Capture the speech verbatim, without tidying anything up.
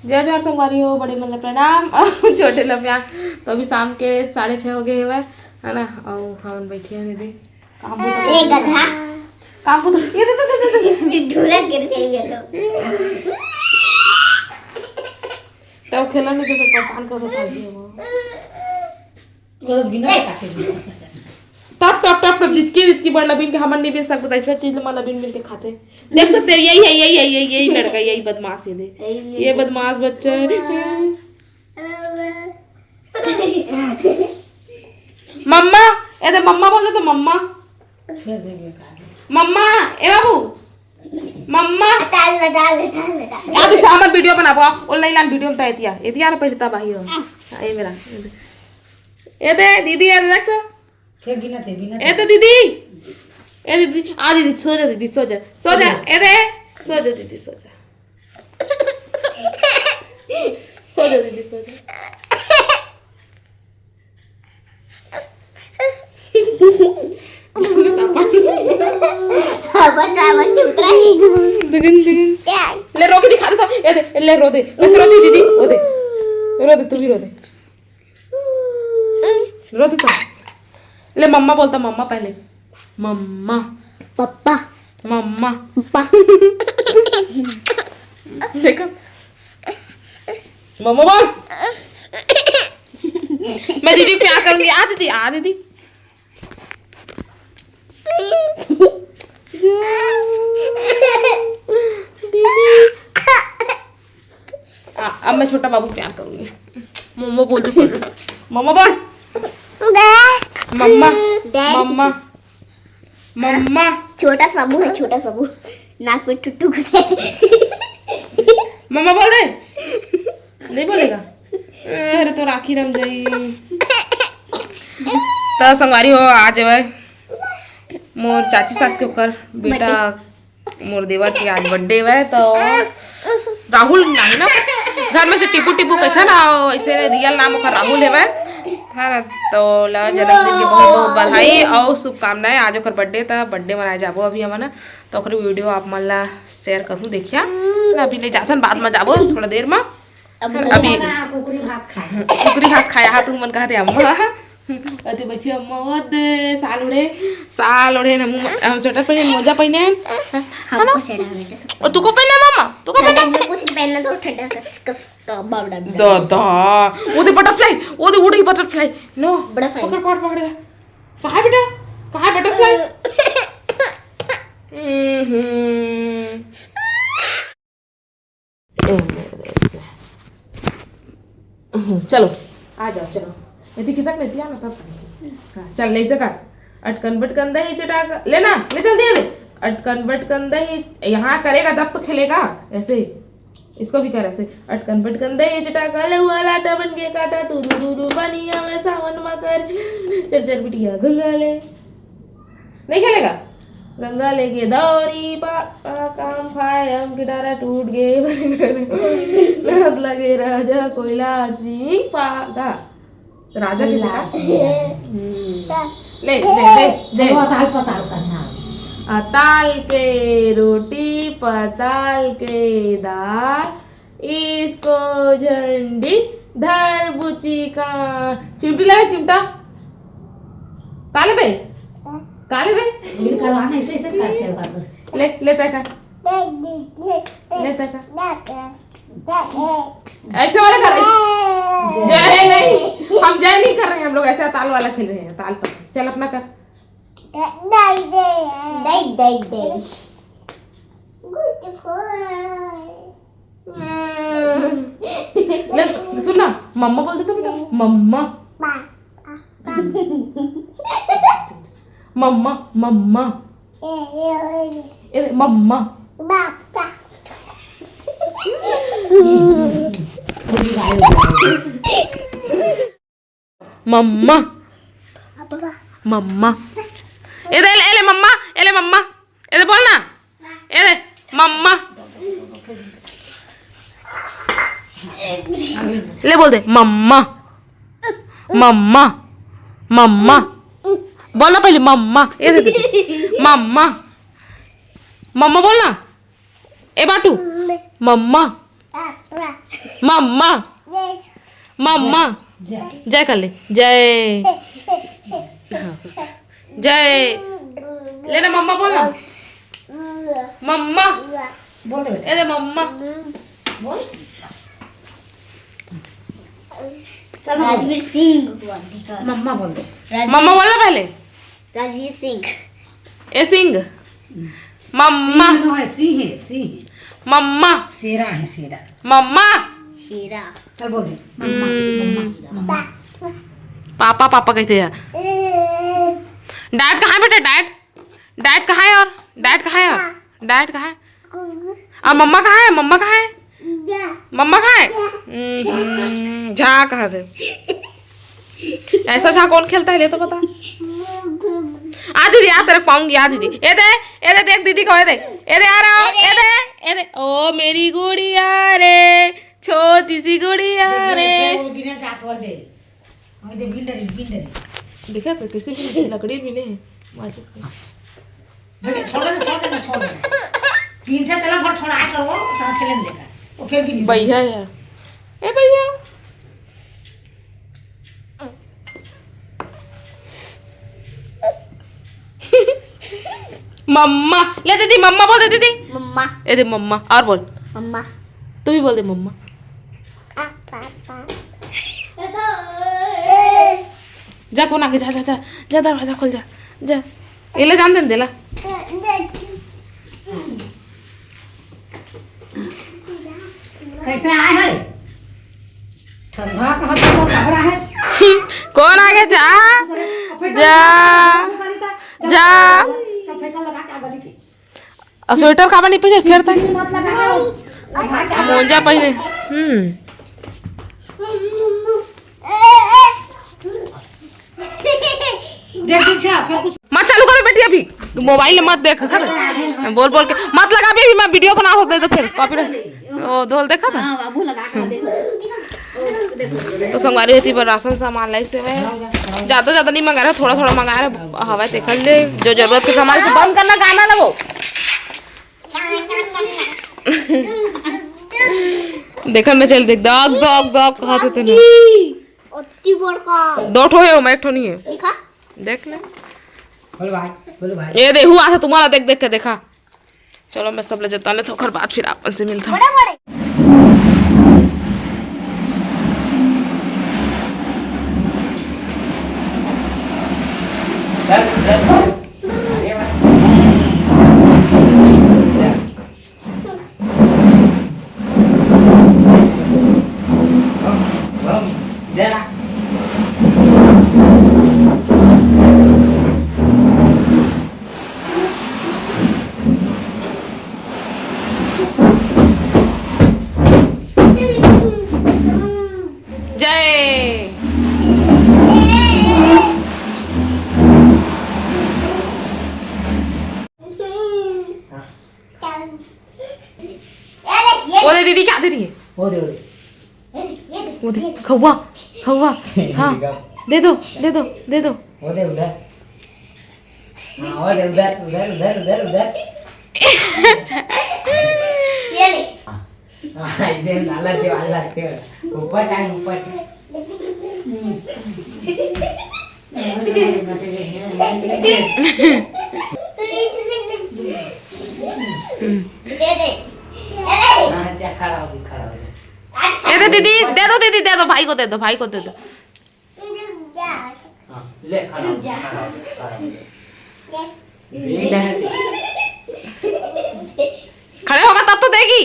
जय जोहार संगवारी हो, बड़े मन ला प्रणाम अउ छोटे ला प्यार। तो अभी शाम के साढ़े छः हो गए हवय, है ना? अउ हमन बैठे हन दीदी, काम बुता ए गधा। काम बुता, ये दे, दे, दे, दे, दे। ढोलक गिर जाएगा तो। तब खेला नहीं तो फिर परेशान कर देता है वो। वो तो बिना काटे भी। टप टप टप टप, जितकी जितकी बड़ लबीन के हमन नहीं बेच सकते, ऐसा चीज मन लबीन मिल के खाते। देख सकते हो, यही है, यही है, यही, यही लड़का, यही बदमाश, ये दे, यही ये बदमाश बच्चा है। मम्मा, ए दे, मम्मा बोल दे तो मम्मा। मम्मा, ए बाबू, मम्मा। डाल, डाल, डाल, डाल। यार, तू चामर वीडियो बनाबो, ऑनलाइन लान वीडियो में तो एतिया, एतिया ना पहले तब आई हो। हाँ, ये मेरा, ए दे, दीदी, ए दे, देख तो। फेर गिनत हे, गिनत ए हे। दे, दीदी, ए दीदी, आ दीदी, सो जा दीदी, सो जा, सो जा, ए दे, सो जा दीदी, सो जा, सो जा दीदी, सो जा। सावन, सावन चूत रही। दुगुन, दुगुन। क्या? ले, रो के दिखा दे तो। ए दे, ले, रो दे। कैसे रो दे दीदी? रो दे। रो दे, तू भी रो दे। रो दे तो। ले, मम्मा बोलता, मम्मा पहले। मम्मा। पप्पा। मम्मा। पप्पा। देखा? मम्मा बोल। मैं दीदी को प्यार करूंगी। आ दीदी, आ दीदी। दीदी। आ, अब मैं छोटा बाबू प्यार करूंगी। मम्मा बोल दे, बोल। मम्मा बोल। मम्मा। डैड। मम्मा। मम्मा। छोटा सा बाबू है, छोटा सा बाबू। नाक में टुट्टू घुसे। मम्मा बोल दे। नहीं बोलेगा? अरे, तो राखी रम जाई। तो संगवारी हो, आज हवय मोर चाची सास के ओकर बेटा, मोर देवर के आज बर्थडे हवय। तो राहुल नहीं ना, घर में से टिपू टिपू कहथे ना, ऐसे रियल नाम ओकर राहुल हवय, है ना? तो ला जन्मदिन के बहुत बहुत बधाई और शुभकामनाएं। आज ओकर बर्थडे, तो बर्थडे मनाए जाबो अभी हमन, तो ओकर वीडियो आप मन ला शेयर करूँ, देखिया ना। अभी नहीं जाथन, बाद में जाबो थोड़ा देर में। अभी अभी कुकरी भात खाए। कुकरी भात खाए, हाँ, तुमन कहते अम्मा। अते बच्ची अम्मा, वो दे, साल ओढ़े, साल ओढ़े ना, मुँह, हम स्वेटर पहने, मोजा पहने हैं, है ना? हमको स्वेटर पहनना, सब और तुको पहनना है, मामा? तुको पहनना है? ठंडा में कुछ नहीं पहनना, तो ठंडा कस, कस, का बावड़ा भी। दादा, वो दे बटरफ्लाई, वो दे उड़ रही बटरफ्लाई। नो, बटरफ्लाई। पकड़, पकड़, पकड़। कहाँ है बेटा? कहाँ है बटरफ्लाई? हम्म। ए, मेरे से। चलो, आ जाओ, चलो। यदि खिसक लेती है ना तब। हाँ, चल, ले से कर। अटकन बटकन दही चटाक, लेना, ले चल दिया रे। अटकन बटकन दही, यहाँ करेगा तब तो खेलेगा, ऐसे ही। इसको भी कर ऐसे। अटकन बटकन दही चटाक, ले हुआ लाटा बन के काटा, तू दू दू दू पानी आवे सावन मा कर, चर चर बिटिया गंगा ले। नहीं खेलेगा? गंगा लेके दौरी पा, पा काम फायम के डारा टूट गए। नहत लगे राजा कोयला सिंह पागा। राजा के कोयला बेटा। सिंह। हम्म। ले, ले, ले, ले। चलो, अताल पताल करना। अताल के रोटी, पताल के दाल, इसको झंडी धर बुची का। चिमटी लगे, चिमटा। काले बे? काले बे? ये करवाना, ऐसे, ऐसे करते हो आप। ले, ले तय कर। ले तय कर। ऐसे वाला कर, ऐसे। जय नहीं, हम जय नहीं कर रहे हैं, हम लोग ऐसे ताल वाला खेल रहे हैं, ताल पर। चल अपना कर। दे, दे, दे। ले, सुन ना, मम्मा बोल दे तो बेटा, मम्मा। मम्मा, मम्मा। ए, मम्मा। मम्मा। मम्मा। ए दे, ए ले मम्मा, ए ले मम्मा। ए दे बोल ना। ए दे, मम्मा। ले बोल दे, मम्मा। मम्मा। मम्मा। बोल ना पहले, मम्मा। ए दे, दे, दे। मम्मा। मम्मा बोल ना। ए बाटू। मम्मा। मम्मा। मम्मा। जय। जय कर ले। जय। हाँ, सर। जय। लेना मम्मा बोल ना। मम्मा। बोल दे बेटा। ए दे मम्मा। बोल। चल ना बोल। राजवीर सिंह। मम्मा बोल दे। राजवीर मम्मा बोल ना पहले। राजवीर सिंह। ए सिंह। मम्मा। सिंह नो है, सिंह है, सिंह है। मम्मा। शेरा है, शेरा। मम्मा। शेरा। चल बोल दे। मम्मा, हम्म। मम्मा, मम्मा। पापा, पापा कहते हैं। डैड कहाँ है बेटा? डैड, डैड कहाँ है? और डैड कहाँ है? और डैड कहाँ है? और मम्मा कहाँ है? मम्मा कहाँ है? मम्मा कहाँ है? हम्म, जा कहा थे। ऐसा छा कौन खेलता है, ले तो बता। आ दीदी, आ तेरे को पाऊंगी, आ दीदी। ए दे, ए दे, देख दीदी को, ए दे, ए दे, आ रहा हूँ, ए दे, ए दे। ओ मेरी गुड़िया रे, छोटी सी गुड़िया रे। वो बिना साथ वाले दे। वो दे, बिन डरी, बिन डरी। देखा तो कैसे भी लकड़ी भी नहीं है, माचिस का। भैया, छोड़ दे, छोड़ दे, छोड़ दे। पीछे चला, फट छोड़ा करो, तहाँ खेले में देखा। वो फिर भी नहीं। भैया है। ए भैया। मम्मा। ले दीदी, मम्मा बोल दे दीदी। मम्मा। ए दे मम्मा, और बोल। मम्मा। तू भी बोल दे मम्मा। आ, पापा। जा, कौन आगे? जा, जा, जा। जा, दरवाजा खोल, जा। जा। ये ले, जान दे, देला। कैसे आए है? ठंडा का हाथ में कपड़ा है। कौन आगे? जा। जा। जा। जा। और स्वेटर काबर नहीं पहने? फेर तक। मत लगा। मोजा पहने। हम्म। देख, देख, छा, फिर कुछ मत चालू करो बेटी अभी। मोबाइल मत देख, खा। बोल बोल के मत लगा अभी, मैं वीडियो बना होते तो फिर कॉपीराइट। ओ, धोल देखा था। हाँ, बाबू लगा के दे। तो संगवारी होती पर राशन सामान लाई से मैं ज्यादा ज्यादा नहीं मंगा रहा, थोड़ा थोड़ा मंगा रहा। हवा देखल ले, जो जरूरत के सामान से बंद करना, गाना लगो। देखन में चल देख, दग, दग, दग कहत होते ना। अति बड़का। दो ठो है, ओमा एक ठो नहीं है। दिखा। देख ले। बोल भाई, बोल भाई। ए, देहू आ तुम्हारा देख, देख के देखा। चलो, मैं सब ले जता ले, तो ओकर बाद फिर आपन से मिलता। बड़े, बड़े। जय। वो दे दीदी, क्या दे रही है? वो दे, वो दे। वो दे, खौवा, खौवा। हाँ, दे दो, दे दो, दे दो। वो दे उधर। हाँ, वो दे उधर, उधर, उधर, उधर, उधर। ये ले। हाँ, इधर नाला दे, वाला दे। ऊपर टांग, ऊपर। दे दे। हाँ, अच्छा, खड़ा हो, खड़ा हो। ए दे दीदी, दे दो दीदी, दे दो, भाई को दे दो, भाई को दे दो। हाँ, ले, खड़ा हो, खड़ा हो, खड़ा हो। खड़े होगा तब तो देगी।